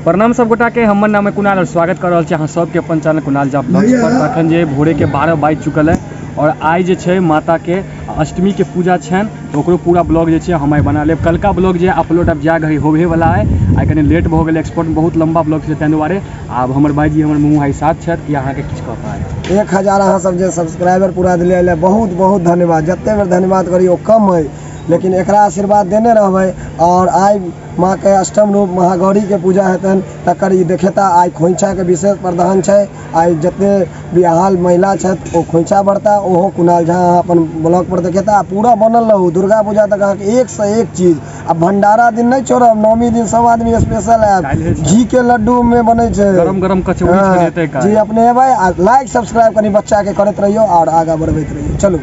प्रणाम सब गोटा के, हमर नाम है कुणाल और स्वागत कर रहल छी अहाँ सबके अपन चैनल कुणाल झा ब्लॉग्स पर। तखन जे भोरे के 12 बाजि चुकल है और आइ जे छै माता के अष्टमी के पूजा छनि, तऽ ओकरो पूरा ब्लॉग जे छै हम आइ बना लेब। कलका ब्लॉग जे अपलोड आब जा घड़ी होबे वाला है, आइ कनि लेट भऽ गेलै, एक्सपर्ट बहुत लम्बा ब्लॉग छै ताहि दुआरे। आब हमर भाईजी हमर मुँह आइ साथ छथि कि अहाँके किछु कह पाए। 1000 अहाँ सब जे सब्सक्राइबर पूरा दिलियै लए बहुत बहुत धन्यवाद। जते बेर धन्यवाद करी ओ कम है, लेकिन एकरा आशीर्वाद देने रहबै। और आइ माँ के अष्टम रूप महागौरी के पूजा हेतनि, तकर ई देखेता। आइ खोइछा के विशेष प्रधान छै, आइ जते बिहाल महिला छथि ओ खोइछा भरता, ओहो कुणाल झा अहाँ अपन ब्लॉग पर देखेता। पूरा बनल रहू दुर्गा पूजा तक अहाँके एक से एक चीज। आ भंडारा दिन नहि छोड़ब, नवमी दिन सब आदमी स्पेशल आयब, घी के लड्डू में बनै छै, गरम गरम कचौड़ी छनेतै काल्हि। जी अपने एबै आ लाइक सब्सक्राइब कनि बच्चा के करैत रहियौ और आगाँ बढ़बैत रहियौ। चलू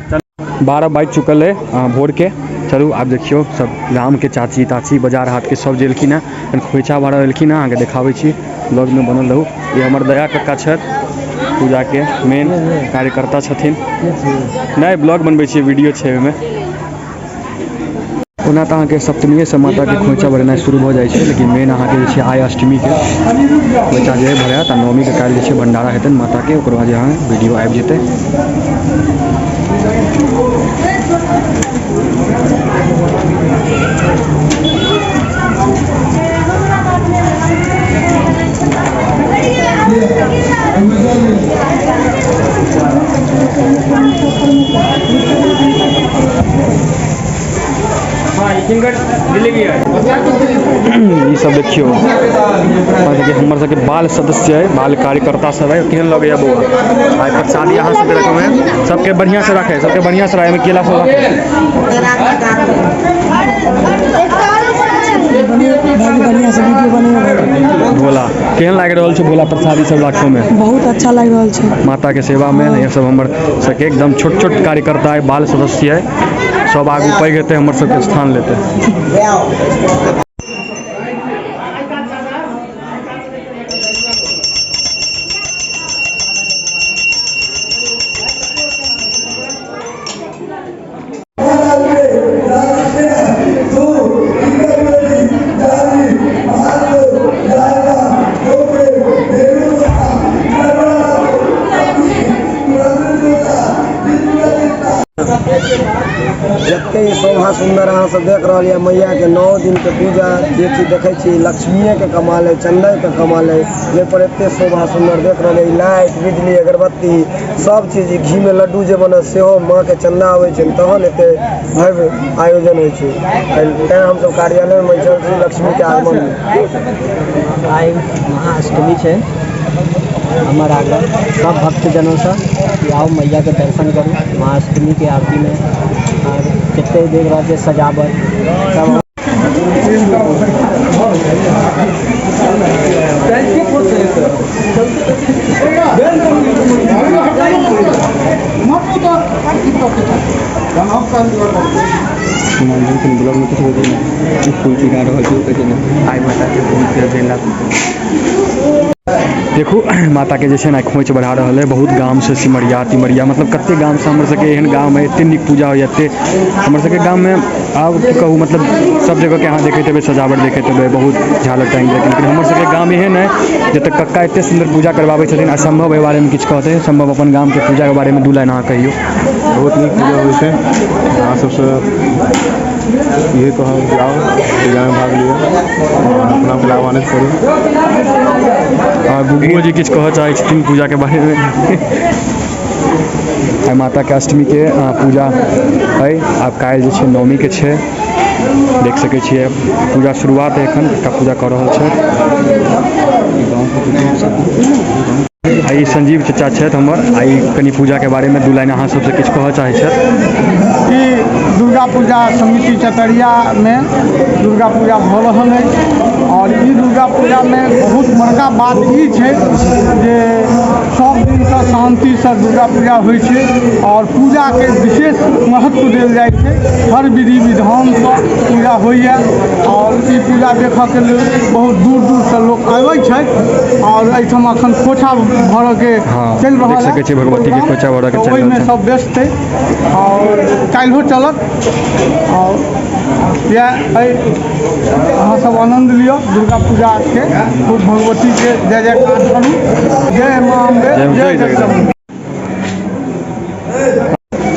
12 बाजि चुकल है भोर के। चलू आब देखियौ सब गाम के चाची ताची बाजार हाट के सब जे एलखिन हँ, कनि खोइछा भरऽ एलखिन हँ, अहाँके देखाबै छी, ब्लॉग में बनल रहू। ई हमर दया कक्का छथि, पूजा के मेन कार्यकर्ता छथिन। नहि ब्लॉग बनबै छियै, वीडियो छै ओहिमे। ओना तऽ अहाँके सप्तमीएसँ माताके खोइछा भरेनाइ शुरू भऽ जाइ छै, लेकिन मेन अहाँके जे छै आइ अष्टमीके खोइछा जे भरायत आ नवमीके काल्हि जे छै भण्डारा हेतनि माताके, ओकर बाद जे अहाँ वीडियो आबि जेतै। ई सब देखियौ हमर सबके बाल सदस्य है, बाल कार्यकर्ता सब है। केहन लगैया बौआ आइ प्रसादी अहाँ सबके रखबै, सबके बढ़िया से रखे, सबके बढ़िया से रखे, केला सब रखे। बढ़िया से वीडियो बनेबै। भोला केहन लागि रहल छै भोला प्रसादी सब राखो में? बहुत अच्छा लागि रहल छै। माता के सेवा में ये सब हमर सबके एकदम छोट छोट कार्यकर्ता है, बाल सदस्य है, सब आगू पैघ हेतै, हमर सबके स्थान लेतै। जते शोभा सुंदर अहाँ सब देख रहल यऽ मैया के 9 दिन के पूजा जे चीज देखै छी लक्ष्मीए के कमाल है, चंदन के कमाल है, जाहि पर एते शोभा सुंदर देख रहल यऽ। लाइट बिजली अगरबत्ती सब चीज, घी में लड्डू जे बनल सेहो माँ के चंदा आबै छै तहन एते भव्य आयोजन होइ छै। तैं हमसब कार्यालय में बैसल छी लक्ष्मी के आगमन में। आइ महाअष्टमी छै, हमर आग्रह सब भक्तजनों से कि आओ मैया के दर्शन करू महाअष्टमी के आरती में। और कते देख रहल छै सजावट सब। ब्लॉग में किछु बजै नहि, फूल चिढ़ा रहल छै, कहै छै ने आइ माता के बहुत गेंदा। देखू माता के जे छै ने खोइछ बढ़ा रहल है। बहुत गाम से सिमरिया तिमरिया मतलब कते गाम से हमर सबके एहन गाम है, एते नीक पूजा होइए, एते हमर सबके गाम में आब की कहू, मतलब सब जगह के अहाँ देखैत हेबै सजावट देखैत हेबै बहुत झालर टाँगि लेकिन हमर सबके गाम एहन है जतऽ कक्का एते सुन्दर पूजा करबाबै छथिन। आ सम्भव एहि बारे में किछु कहतै, सम्भव अपन गाम के पूजा के बारे में 2 लाइन अहाँ कहियौ। बहुत नीक पूजा होइ छै, अहाँ सबसँ इहे कहब जे आउ पूजा में भाग लिअ, अपना के लाभान्वित करू। आ गुगुओ जी किछु कहऽ चाहै छथिन पूजा के बारे में? आइ माता के अष्टमी के पूजा है, आब काल्हि जे छै नवमी के छै, देख सकै छियै पूजा शुरुआत है, एखन एकटा पूजा कऽ रहल छै। आ ई संजीव चचा छथि हमर, आ ई कनि पूजा के बारे में 2 लाइन अहाँ सबसँ किछु कहऽ चाहै छथि। ई दुर्गा पूजा समिति चतरिया में दुर्गा पूजा भऽ रहल अछि और ई दुर्गा पूजा में बहुत बड़का बात ई छै जे सब दिन प्रेमसँ शान्तिसँ दुर्गा पूजा होइ छै आओर पूजाके विशेष महत्व देल जाइ छै। हर विधि विधानसँ पूजा होइए आओर ई पूजा देखऽके लेल बहुत दूर दूरसँ लोक आबै छथि। आओर एहिठाम एखन खोइछा भरऽके चलि रहल देख सकै छी भगवतीके खोइछा भरऽके चलि रहल। ओहिमे सब व्यस्त अइ आओर काल्हिओ चलत। आओर इएह अइ, अहाँ सब आनन्द लिअ दुर्गा पूजाके, खूब भगवतीके जय जयकार करू। जय माँ अम्बे, जय जगदम्बे।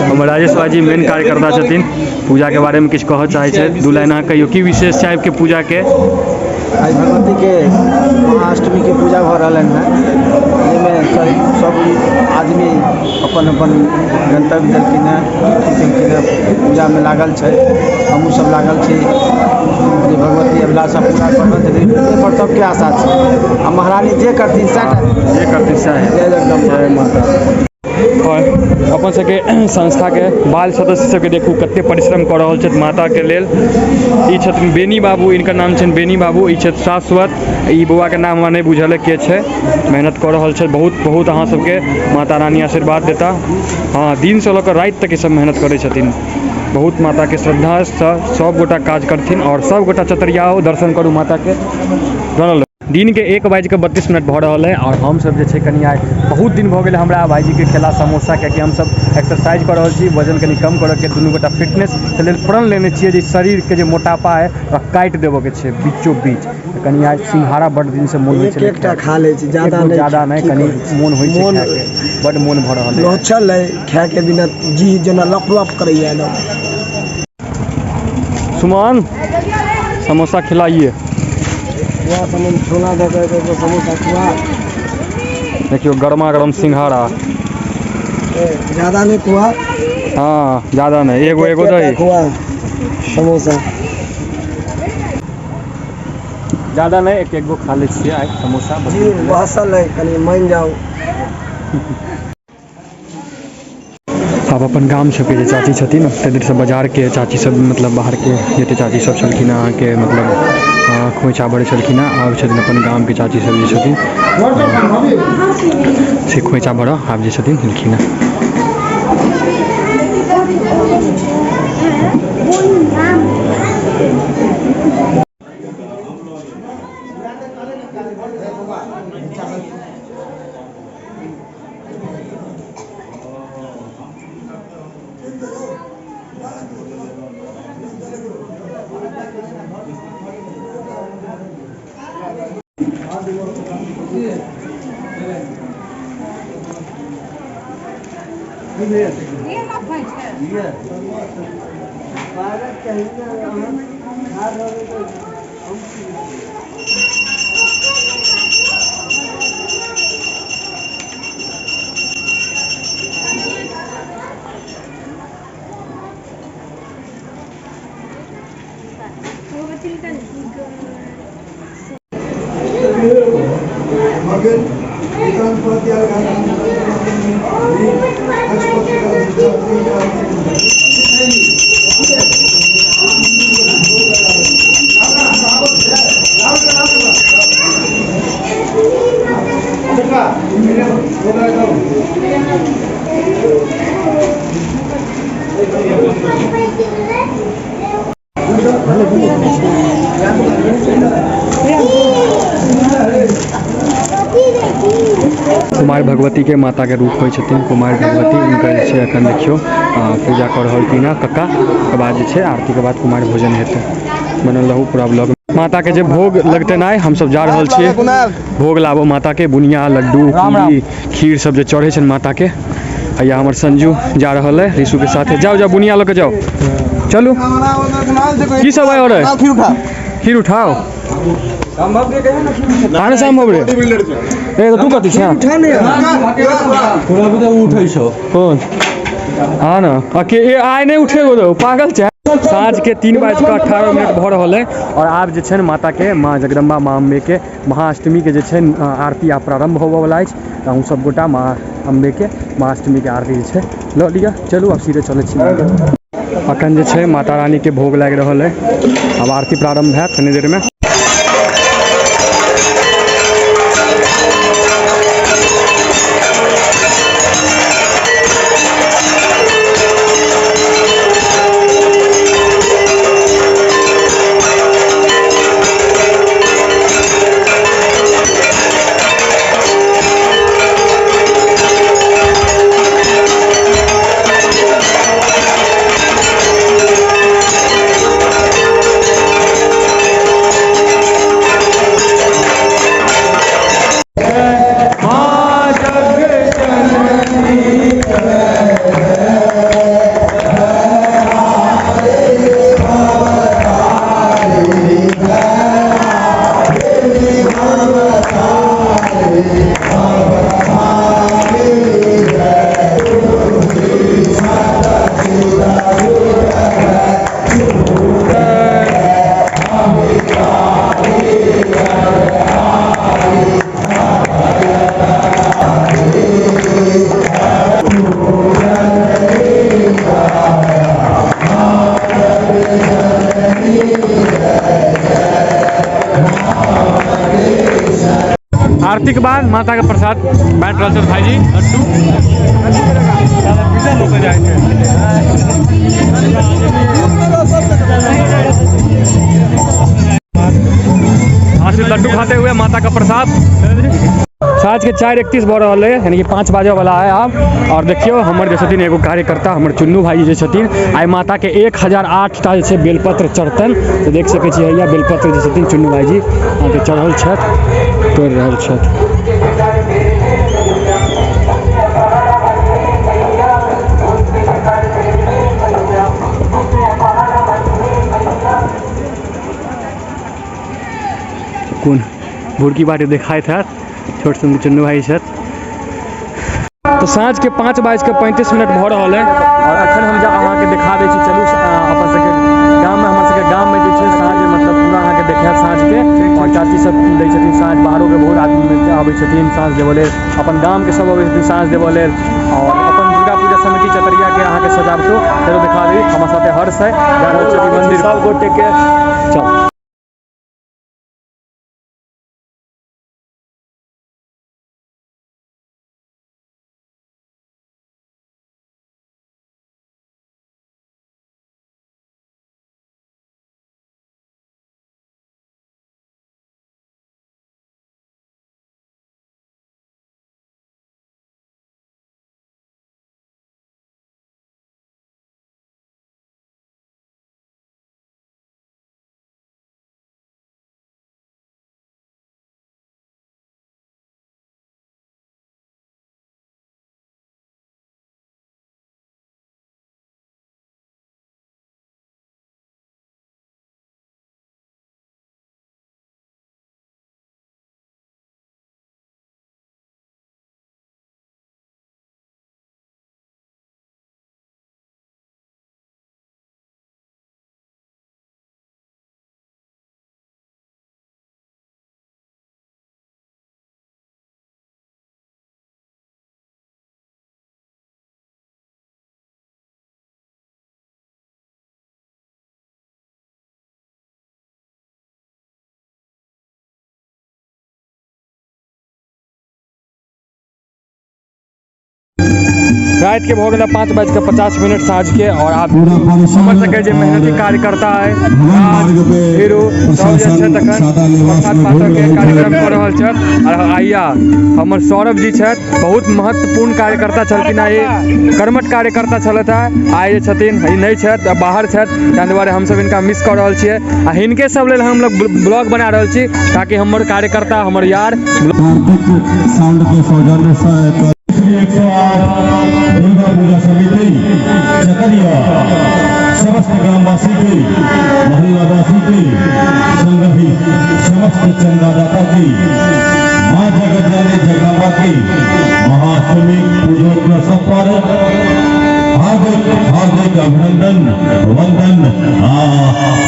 हमर राजेश भाईजी मेन कार्यकर्ता छथिन, पूजाके बारेमे किछु कहऽ चाहै छथि। दू लाइन अहाँ कहियौ, की विशेष छै आबिके पूजाके? आइ भगवतीके महाअष्टमीके पूजा भऽ रहल हँ, जाहिमे सब आदमी अपन अपन गन्तव्य देलखिन हँ, ड्यूटी केलखिन हँ, पूजामे लागल छै। हमहूँ सब लागल छी जे भगवती अभिलाषा पूरा करल छथिन, पर सबके आशा छै आ महारानी जे करथिन सएह जे करथिन सएह। जय जगदम्बा। जय माता। आओर अपन सबके संस्थाके बाल सदस्य सबके देखू कते परिश्रम कऽ रहल छथि माताके लेल। ई छथिन बेनी बाबू, इनकर नाम छनि बेनी बाबू। ई छथि शाश्वत, ई बौआके नाम हमरा नहि बुझल है के छै। मेहनत कऽ रहल छथि बहुत बहुत। अहाँ सबके माता रानी आशीर्वाद देता। हँ, दिनसँ लऽ कऽ राति तक ई सब मेहनत करै छथिन। बहुत माताके श्रद्धासँ सब गोटा काज करथिन। आओर सब गोटा चतरिया आउ, दर्शन करू माताके। बनल दिनके 1:32 भऽ रहल है आओर हमसब जे छै कनि आइ बहुत दिन भऽ गेलै हमरा भाइजीके खेला समोसा, कियाकि हमसब एक्सरसाइज कऽ रहल छी, वजन कनि कम करऽके, दुनू गोटा फिटनेसके लेल प्रण लेने छियै जे शरीरके जे मोटापा है ओकरा काटि देबऽके छै बीचो बीच। तऽ कनि आइ सिंघाड़ा बड्ड दिनसँ मोन होइ एक छलै। एकटा खा लै छी, ज्यादा नहि। ज्यादा नहि, कनि मोन होइ छै खायके, बड्ड मोन भऽ रहल है। लोचल है, खायके बिना जी जेना लप लप करैया एकदम। सुमन, समोसा खिलाइए। छोला दऽ कऽ समोसा खुआ। देखियौ गरमा गरम सिंघाड़ा। ज्यादा नहि खुआ। हाँ, ज्यादा नहीं, एगो एगो दही खुआ समोसा। ज्यादा नहीं, एक एक गो खा लै छियै आइ समोसा। जी बहसल है, कनि मानि जाउ। आब अपन गाम सबके जे चाची छथिन, ओते देरसँ बाजारके चाची सब, मतलब बाहरके जते चाची सब छलखिन हँ अहाँके, मतलब खोइछा भरै छलखिन हँ, आब छथिन अपन गामके चाची सब जे छथिन से खोइछा भरऽ आब जे छथिन एलखिन हँ। कुमार भगवती के माता के रूप होइ छथिन कुमार भगवती। हुनकर जे छै एखन देखियौ पूजा कऽ रहलखिन हँ कक्का। ओकर बाद जे छै आरती के बाद कुमार भोजन हेतै। बनल रहू पूरा ब्लॉग। माता के जे भोग लगतनि आइ, हमसब जा रहल छियै भोग लाबो माता के। बुनिया, लड्डू, पूरी, खीर सब जे चढ़ै छनि माता के। हैया हमर संजू जा रहल है ऋषु के साथे। जाओ जाओ, बुनिया लऽ के जाओ। चलू, की सब है? और खीर उठाओ। कहाँ सम्भव रे? ए तऽ तू कथी छै? कौन? हाँ ना, अके ए आइ नहि उठेगो तो पागल छै। साँझ के 3:18 भऽ रहल है और आब जे छै ने माता के, माँ जगदम्बा माँ अम्बे के महाअष्टमी के जे छै आरती आब प्रारंभ होबऽ वाला अछि। तऽ अहूँ सब गोटा माँ अम्बे के महाअष्टमी के आरती जे छै लऽ लिअ। चलू, आब सीधे चलै छी। अखन जे छै माता रानी के भोग लागि रहल है, आब आरती प्रारंभ हैत कनी देर में। आरती के बाद माता के प्रसाद बांट रहल छथि भाईजी लड्डू। आशीष लड्डू खाते हुए माता का प्रसाद। साँझ के 4:31 भऽ रहल है, यानी कि 5 बाजे वाला है आब। और देखियौ हमर जे छथिन एगो कार्यकर्ता हमर चुन्नू भाई जे छथिन, आइ माता के 1008 टा जे छै बेलपत्र चढ़तनि। तऽ देख सकै छी हैया बेलपत्र जे छथिन चुन्नू भाईजी अहाँके चढ़ल छथि, तोड़ि रहल छथि। कोन भुरकी बाटे देखाइत हैत, छोट सन चुन्नू भाई छथि। तो साँझ के 5:35 भऽ रहल है और अखन हम अहाँके देखा दै छी। चलू अपन सबके गाममे, हमर सबके गाममे जे छै साँझ मतलब पूरा अहाँके देखायत साँझ के। और चाची सब दै छथिन साँझ, बाहरोके बहुत आदमी आबै छथिन साँझ देबऽ लेल, अपन गामके सब अबै छथिन साँझ देबऽ लेल। और अपन दुर्गा पूजा समिति चतरिया के अहाँके सजावटो फेरो देखा दी। हमर साथे हर्ष है, जा रहल छी मंदिर सब गोटे के। चल रात के भऽ गेल 5:50 साँझ के। और आब हमर सबके जे मेहनती कार्यकर्ता है हीरो सब जे छै तखन प्रसाद पात्र के कार्यक्रम कऽ रहल छथि। और आइया हमर सौरभ जी छथि, बहुत महत्वपूर्ण कार्यकर्ता छलखिन हेँ, ई कर्मठ कार्यकर्ता छलथि हेँ। आइ जे छथिन ई नहि छथि, बाहर छथि, ताहि दुआरे हमसब हिनका मिस कऽ रहल छियै। आ हिनके सब लेल हमलोग ब्लॉग बना रहल छी ताकि हमर कार्यकर्ता हमर यार साउंड के सौजन्य से 108 दुर्गा पूजा समिति चतरिया समस्त ग्रामवासी के, मोहल्लावासी के संग ही समस्त चंदादाता की माँ जगत जननी जगदम्बा की महाअष्टमी पूजोत्सव पर हार्दिक हार्दिक अभिनंदन वंदन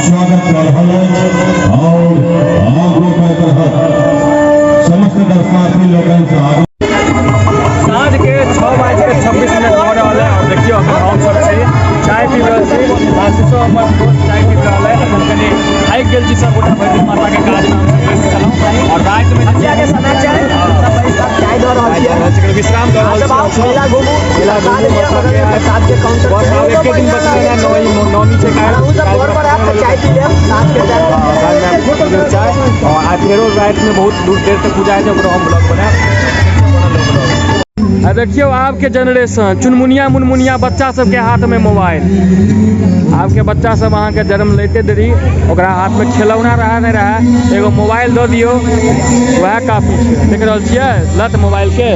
स्वागत कर रहल अछि और आगू करैत रहत समस्त दर्शनार्थी लोकनि से आगू। साँझ के 6:26 भऽ रहल है और देखियौ अखन हम सब छी चाय पी रहल छी। आशीषो हमर दोस्त चाय पी रहल है। अखन कनि थाकि गेल छी सब गोटा, भरि दिन माता के काज में हमसब व्यस्त छलहुँ। और राति में के समय छै, सब बैठ कऽ चाय दऽ रहल छियै, विश्राम दऽ रहल छी। मेला घूमू, मेला घूमू, बगल में प्रसाद के काउंटर बस छै। आब एके दिन बचलै है, नौमी छै काल्हि। अहूँ सब घर पर आयब तऽ चाय पी लेब साँझ के टाइम में चाय। और आइ फेरो राति में बहुत दूर देर तक पूजा हेतै, ओकरो हम ब्लॉग बनायब। आ देखियौ आबके जनरेशन, चुनमुनिया मुनमुनिया बच्चा सबके हाथमे मोबाइल। आबके बच्चा सब अहाँके जन्म लैते देरी ओकरा हाथमे खेलौना रहै नहि रहै, एगो मोबाइल दऽ दियौ वएह काफी छै। देख रहल छियै लत मोबाइलके,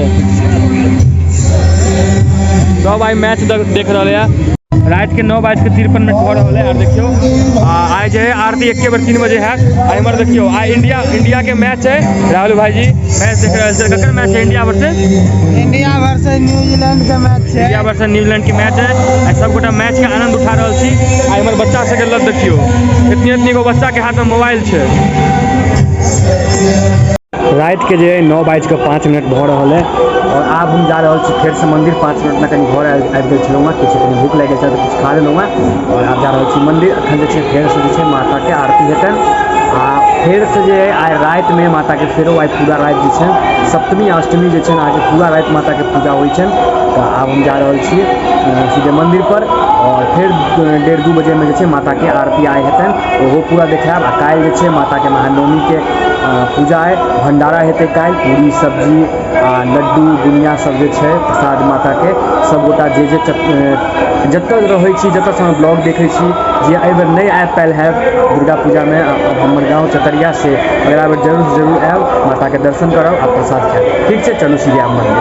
सब आइ मैच देख रहल यऽ। रात के 9:53 भऽ रहल है। और देखियौ आइ जे है आरती एके बेर 3 बजे हैत। आ इम्हर देखियौ आइ इंडिया के मैच है, राहुल भाईजी मैच देख रहल छै। ककर मैच है? इंडिया वर्सेस न्यूजीलैंड के मैच छै। इंडिया वर्सेस न्यूजीलैंड के मैच है। आइ सब गोटा मैच के आनंद उठा रहल छी। आ इम्हर बच्चा सबके लत देखियौ, इतनी इतनी गो बच्चा के हाथ में मोबाइल छै। रात के जे है 9:05 भऽ रहल है और आब हम जा रहल छी फेर से मंदिर। 5 मिनट में कनि घर आबि गेल छलहुँ हेँ, किछु कनि भूख लागि गेल छल तऽ किछु खा लेलहुँ हेँ और आब जा रहल छी मंदिर। अखन जे छै फेर से जे छै माता के आरती हेतनि आ फेरसँ जे आइ रातिमे माताके फेरो आइ पूरा राति जे छै सप्तमी आ अष्टमी जे छै अहाँके पूरा राति माताके पूजा होइ छनि। तऽ आब हम जा रहल छी सीधे मन्दिरपर आओर फेर 1:30-2 बजेमे जे छै माताके आरती आइ हेतनि, ओहो पूरा देखायब। आ काल्हि जे छै माताके महानवमीके पूजा अइ, भण्डारा हेतै काल्हि, पूरी सब्जी आ लड्डू बुनिया सब जे छै प्रसाद माताके। सबगोटा जे जे जतऽ रहै छी, जतऽसँ हम ब्लॉग देखै छी, जे एहिबेर नहि आबि पायल हैब दुर्गा पूजामे हमर गाँव चतरिया, से अगिला बेर जरूर जरूर आयब, माताके दर्शन करब आ प्रसाद खायब। ठीक छै, चलू सीधे आब मन्दिर।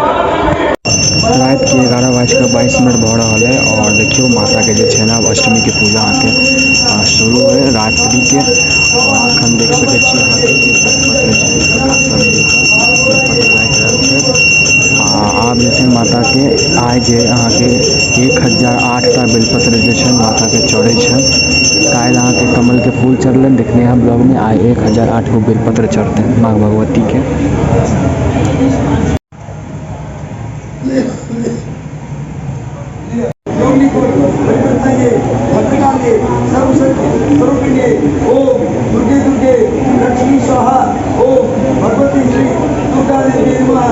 रातिके 11:22 भऽ रहल है और देखियौ माताके जे छै ने आब अष्टमीके पूजा अहाँके शुरू है रात्रिके। और अखन देख सकै छी अहाँके बेलपत्र छै, सब मिलकऽ बेलपत्र राखि रहल छै। आ आब जे छै माताके आइ जे अहाँके 1008टा बेलपत्र जे छै माताके चढ़ै छै। काल्हि अहाँके कमलके फूल चढ़लनि, देखने हैं ब्लॉगमे। आइ 1008 गो बेलपत्र चढ़तनि माँ भगवतीके। ओम दुर्गे दुर्गे लक्ष्मी स्वाहा, ओम भगवती श्री दुर्गा देवी नमः।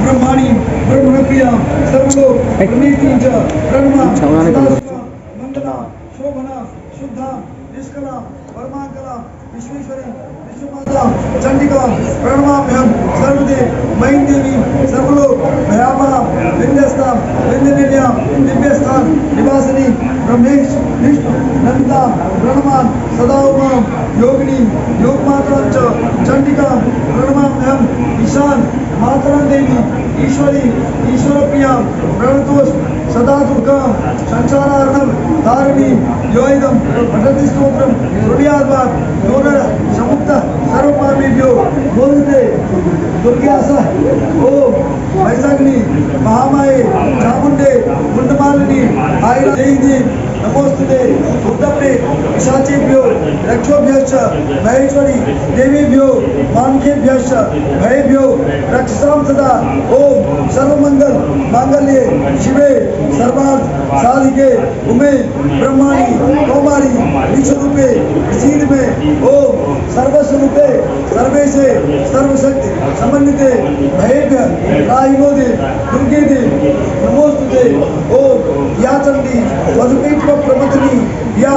ब्रह्माणी ब्रह्मप्रिया सर्वलोक प्रणीति च प्रणमा मंगला शोभना शुद्धा निष्कला परमाकला विश्वेश्वरी विश्वमाता चंडिका प्रणमाभ्यम सर्वदेव मयीं देवी सर्वलोक भयावहा विन्ध्यस्तां विन्ध्यनिलयां दिव्यस्थान निवासिनी ब्रह्मेश विष्णु नंदा प्रणमां सदा उमां योगिनी योगमातां च चंडिकां प्रणमाम्यहं ईशान मातरं देवी ईश्वरी ईश्वरप्रियां प्रणतोष सदा दुर्गां संसारार्णव तारिणी योइदं पठति स्तोत्रं शृणुयाद्वाक् योनर समुक्त सर्वपापेभ्यो मोदते दुर्गा सह ओम वैशाखिनी महामाये चामुंडे मुंडमालिनी आयरा देवी नमोस्तुते भूतप्रे पिशाचेभ्यो रक्षोभ्यश्च महेश्वरी देवीभ्यो मानखेभ्यश्च भयेभ्यो रक्षसां सदा। ओम सर्वमंगल मांगल्ये शिवे सर्वार्थ साधिके उमे ब्रह्माणी कौमारी विश्वरूपे सीध में ओम सर्वस्वरूपे सर्वेशे सर्वशक्ति समन्विते भयेभ्य त्राहिमोदे दुर्गे देव नमोस्तुते। ओम या चंडी मधुपीठ प्रमथिनी या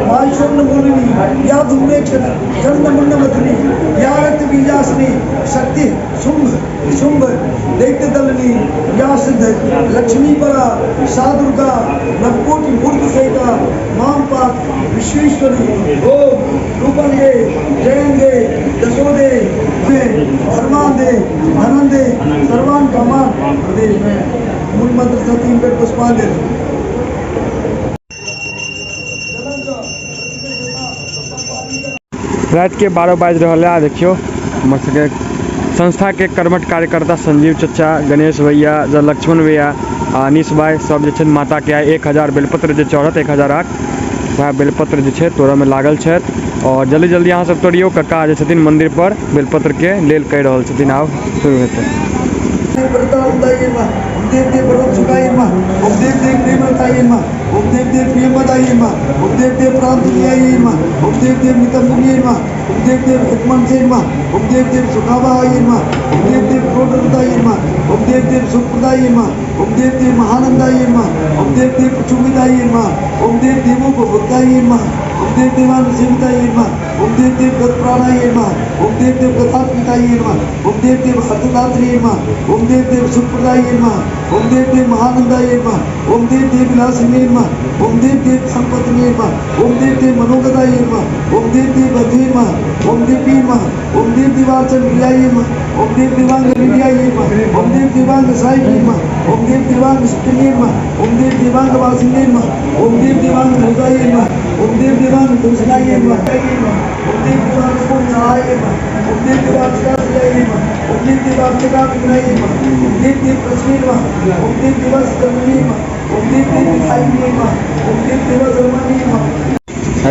मांसोन्नमूलिनी या धूम्रेक्षण चंडमुंडमथिनी या रक्तबीजासनी शक्ति शुंभ शुंभ दैत्यदलनी या सिद्ध लक्ष्मीपरा सा दुर्गा नवकोटि मूर्ति सहिता मां पात विश्वेश्वरी। ओम रूपंदे जयंदे दशोदे धर्मांदे धनंदे सर्वान कामान प्रदेश में मूल मंत्र से 3 पेड़ पुष्पांजलि। रात के 12 बाजि रहल है। देखियौ हमर सबके संस्था के कर्मठ कार्यकर्ता संजीव चचा, गणेश भैया, लक्ष्मण भैया, अनीश भाई सब जे छै माता के आइ 1000 बेलपत्र जे चढ़त 1008 वएह बेलपत्र जे छै तोड़ऽ में लागल छथि। और जल्दी जल्दी अहाँ सब तोड़ियौ, कक्का जे छथिन मंदिर पर बेलपत्र के लेल कहि रहल छथिन, आब शुरू हेतै।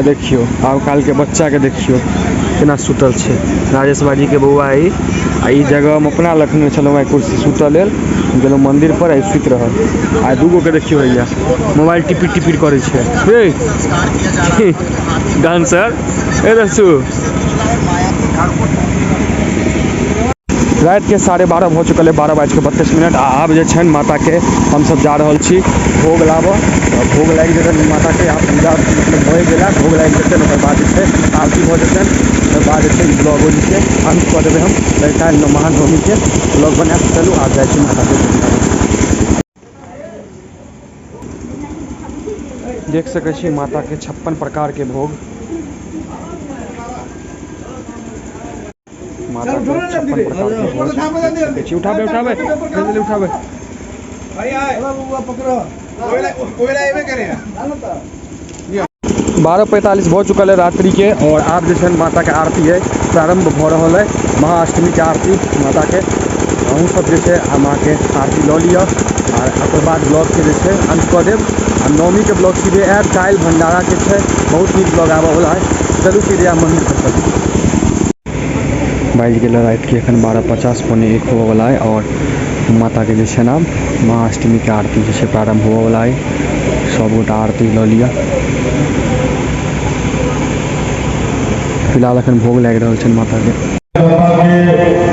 देखियो आब काल के बच्चा के देखियो केना सुतल छै राजेश भाईजी के बौआ ई। आ ई जगह हम अपना लखने छलहुँ आइ कुर्सी सुतऽ लेल, गेलहुँ मंदिर पर, आ सुति रहल। आ दूगो के देखियौ हैया मोबाइल टिपिर टिपिर करै छै। हे डांसर ए रसू। राति के 12:30 भऽ चुकल है, 12:32। आ आब जे छनि माता के हमसब जा रहल छी भोग लाबऽ। तऽ भोग लागि जेतनि माता के, आब पूजा मतलब भए गेला, भोग लागि जेतनि, ओकर बाद जे छै आरती भऽ जेतनि, ओकर बाद जे छै ई ब्लॉगो जे छै अंत कऽ देबै हम। फेर काल्हि महानवमी के ब्लॉग बनायब। चलू आब जाइ छी माता के भोग लाबऽ। देख सकै छी माता के 56 प्रकार के भोग, माता के 56 प्रकार के भोग देख सकै छी। उठाबे उठाबे जल्दी उठाबे। 12:45 भऽ चुकल है रात्रि के, और आब जे छै माता के आरती है प्रारंभ भऽ रहल है, महाअष्टमी के आरती माता के। अहूँ सब जे छै आ माँ के आरती लऽ लिअ, आ ओकर बाद ब्लॉग के जे छै अंत कऽ देब। आ नवमी के ब्लॉग सीधे आयत, काल्हि भंडारा के छै, बहुत नीक ब्लॉग आबऽ वाला है। चलू सीधे आब मंदिर पर चलू। बाजि गेल राति के एखन 12:50, 12:45 होबऽ वाला है, और माता के जे छै ने महाअष्टमी के आरती जे छै प्रारंभ होबऽ वाला है। सब गोटा आरती लऽ लिअ। फिलहाल एखन भोग लागि रहल छै माता के।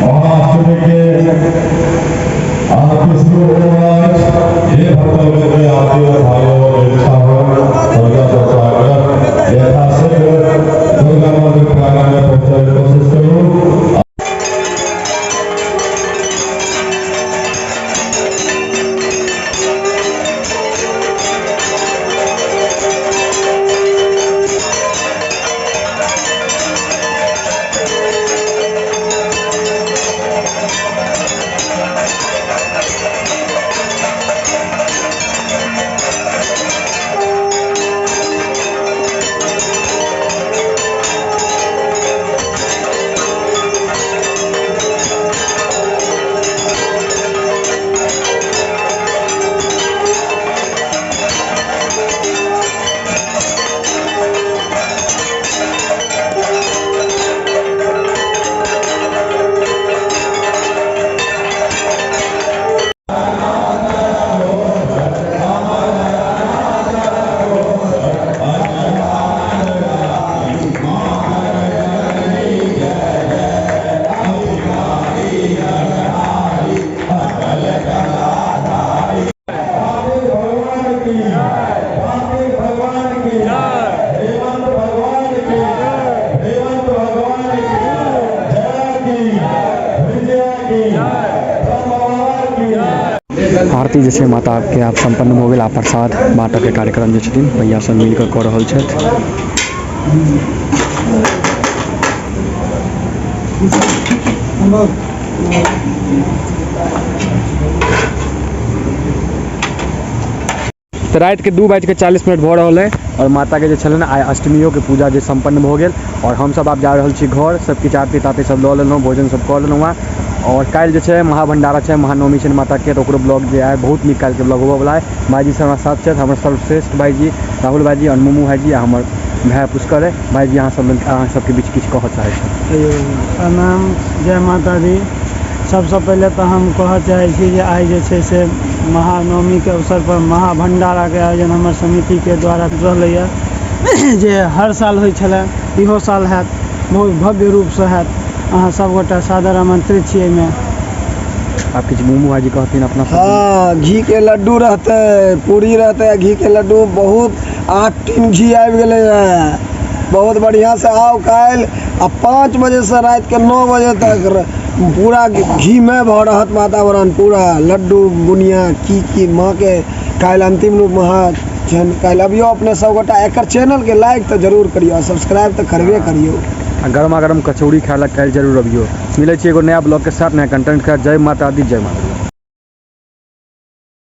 महाअष्टमी के आरती शुरू होने वाला अछि। जे भक्त लोगन के आरती में भाग लेबऽ के इच्छा हो, हुनका सबसँ आग्रह यथाशीघ्र दुर्गा मंदिर प्रांगण में पहुँचने के कोशिश करू। आरती जे छै माता के आब सम्पन्न भऽ गेल। आ प्रसाद बाँटऽके कार्यक्रम जे छथिन भैया सब मिल कऽ रहल छथि। तऽ राति के 2:40 भऽ रहल है, और माता के जे छलनि आइ अष्टमियो के पूजा जे सम्पन्न भऽ गेल। और हमसब आब जा रहल छी घर, सब किछु आरती तारती सब लऽ लेलहुँ, भोजन सब कऽ लेलहुँ हँ। और काल्हि जे छै महाभंडारा छै, महानवमी छै माता के, तऽ ओकरो ब्लॉग जे आय बहुत नीक काल्हिके ब्लॉग होबऽ वला है। भाईजी सब हमरा साथ छथि, हमर सर्वश्रेष्ठ भाईजी राहुल भाईजी और मुमू भाईजी आ हमर भाय पुष्कर है। भाईजी अहाँ सब अहाँ सबके बीच किछु कहऽ चाहै छी? प्रणाम, जय माता दी। सबसँ पहिले तऽ हम कहऽ चाहै छी जे आइ जे छै से महानवमीके अवसर पर महाभंडाराके आयोजन हमर समितिके द्वारा रहलैए, जे हर साल होइ छलै, इहो साल हैत, बहुत भव्य रूपसँ हैत। अहाँ सबगोटा सादर आमंत्रित छी एहिमे। आब किछु मुमू भाईजी कहथिन अपना सब। हाँ, घी के लड्डू रहते, पूरी रहते, घी के लड्डू बहुत 8 टीन घी आबि गेलै है, बहुत बढ़िया से आउ काल्हि। आ 5 बजे से राति के 9 बजे तक पूरा घी में भऽ रहत वातावरण, पूरा लड्डू बुनिया की की माँ के काल्हि अंतिम रूप महा छनि। काल्हि अबियौ अपने सबगोटा, एकर चैनल के लाइक तऽ जरूर करियौ आ सब्सक्राइब तऽ करबे करियौ। आ गरमा गरम कचौड़ी खाय लए काल्हि जरूर अबियौ। मिलै छी एगो नया ब्लॉग के साथ, नया कंटेंट के साथ। जय माता दी, जय माता दी।